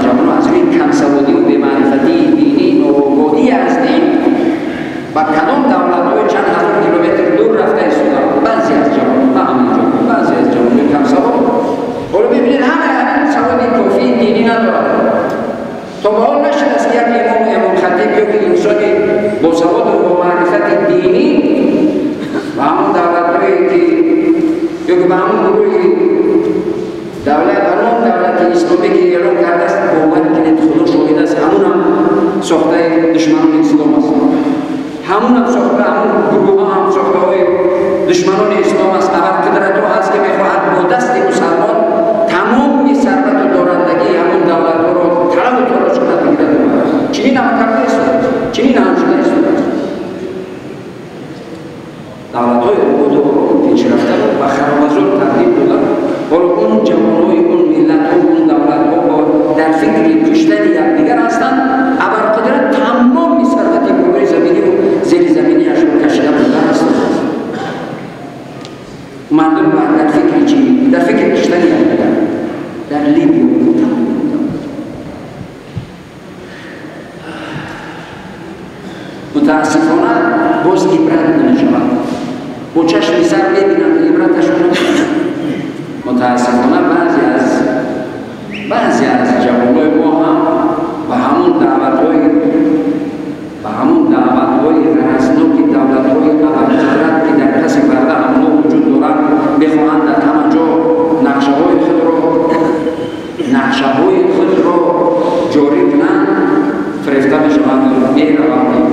ҷавонон аз рӯи камсаводӣ ва бемаърифатии динӣ, ноогоҳӣ аз дин ба кадом давлатҳои чанд ҳазор километр дур рафта истодаанд. Баъзе аз ҷавонон, на ҳамаи ҷавонон, баъзе аз ҷавонони камсавод. Ҳоло бибинед, ҳама ҳамин саводи кофии динӣ надорад. То ба ҳол нашудааст, ки як имому имомхатиб ё ки инсони босаводу бо маърифати динӣ ба ҳамон давлатҳое ки ё ки ба ҳамон гурӯҳи давлат, ба ном давлати исломӣ ки эълон кардааст, бовар кунед, Худо шоҳид аст, ҳамунам сохтаи душманони ислом аст. Ҳамунам сохта, ҳамун гурӯҳҳо ҳам сохтаҳои душманони ислом аст. Абарқудратҳо ҳаст, ки мехоҳад бо дасти мусалмон тамоми сарвату дорандагии ҳамун давлатҳоро талабу тороҷ кунад, бигирад. Чунин ҳам карда истодааст, чунин ҳам шуда истодааст. Давлатҳои ободу пешрафтаро ба харобазор табдил доданд. Ҳоло он ҷавонҳои он миллатҳо, он давлатҳо дар фикри куштани якдигар ҳастанд. Абарқудрат тамоми сарвати гурӯҳи заминиву зеризаминиашро кашида бурдааст. Мардум дар фикри чӣ? Дар фикри куштани якдигар. Дар Либия мутаассифона боз ибрат намешавад. Бо чашми сар мебинанд, ибраташон намешавад. Мутаассифона баъзе аз ҷавонои мо ҳам ба ҳамон даъватҳои ғаразноки давлатҳои абарқудрат, ки дар паси парда ҳамонҳо вуҷуд доранд, мехоҳанд дар ҳама ҷо нақшаҳои худро ҷорӣ кунанд, фирефта мешаванд, мераванд.